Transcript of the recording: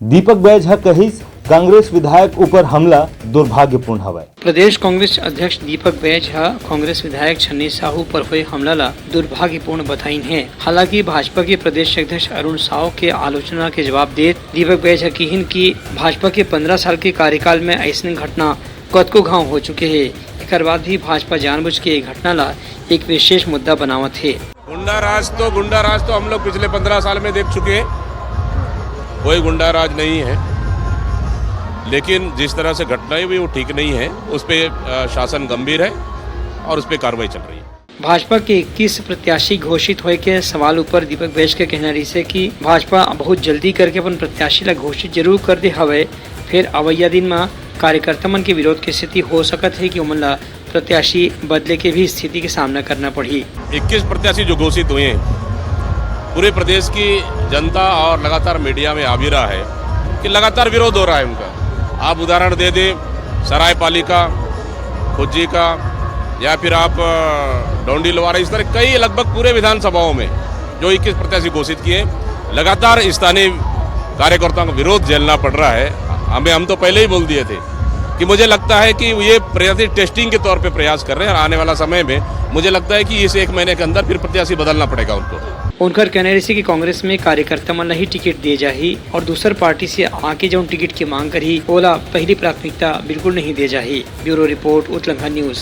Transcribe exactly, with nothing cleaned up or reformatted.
दीपक बैज ह कहिस, कांग्रेस विधायक ऊपर हमला दुर्भाग्यपूर्ण हवय। प्रदेश कांग्रेस अध्यक्ष दीपक बैज ह कांग्रेस विधायक छन्नी साहू पर होए हमला ला दुर्भाग्यपूर्ण बताइन हे। हालांकि भाजपा के प्रदेश अध्यक्ष अरुण साव के आलोचना के जवाब देत दीपक बैज ह किहिन कि भाजपा के पंद्रह साल के कार्यकाल में अइसने घटना कतको घांव हो चुके हे। एकर बाद भी भाजपा जानबूझ के ये घटना ला एक विशेष मुद्दा बनावत हे। गुंडा राज तो गुंडा राज तो हम लोग पिछले पंद्रह साल में देख चुके हैं। कोई गुंडा राज नहीं है, लेकिन जिस तरह से घटनाएं हुई, वो ठीक नहीं है। उस पे, अ, शासन गंभीर है और उस पे कार्रवाई चल रही है। भाजपा के इक्कीस प्रत्याशी घोषित होए के सवाल ऊपर दीपक बैज के कहना रहिसे कि भाजपा बहुत जल्दी करके अपन प्रत्याशी ला घोषित जरूर कर दे हवय, फिर अवइया दिन म कार्यकर्ता मन के विरोध के स्थिति हो सकत हे कि ओमन ला प्रत्याशी बदले के भी स्थिति के सामना करना पड़ही। इक्कीस प्रत्याशी जो घोषित हुए हैं, पूरे प्रदेश की जनता और लगातार मीडिया में आ भी रहा है कि लगातार विरोध हो रहा है उनका। आप उदाहरण दे दें, सरायपालिका, खुज्जी का, या फिर आप, अ, डोंडी लोहारा, इस तरह कई, लगभग पूरे विधानसभाओं में जो इक्कीस प्रत्याशी घोषित किए, लगातार स्थानीय कार्यकर्ताओं को विरोध झेलना पड़ रहा है। हमें, हम तो पहले ही बोल दिए थे कि मुझे लगता है कि ये प्रत्याशी टेस्टिंग के तौर पे प्रयास कर रहे हैं और आने वाला समय में मुझे लगता है कि इस एक महीने के अंदर फिर प्रत्याशी बदलना पड़ेगा उनको। उनकर कहना रहिसे कि कांग्रेस में कार्यकर्ता मन ला ही टिकट दिए जाही और दूसर पार्टी से आके जौन टिकट की मांग करही, ओला पहली प्राथमिकता बिल्कुल नहीं दिए जाही। Bureau report, Utlangha news.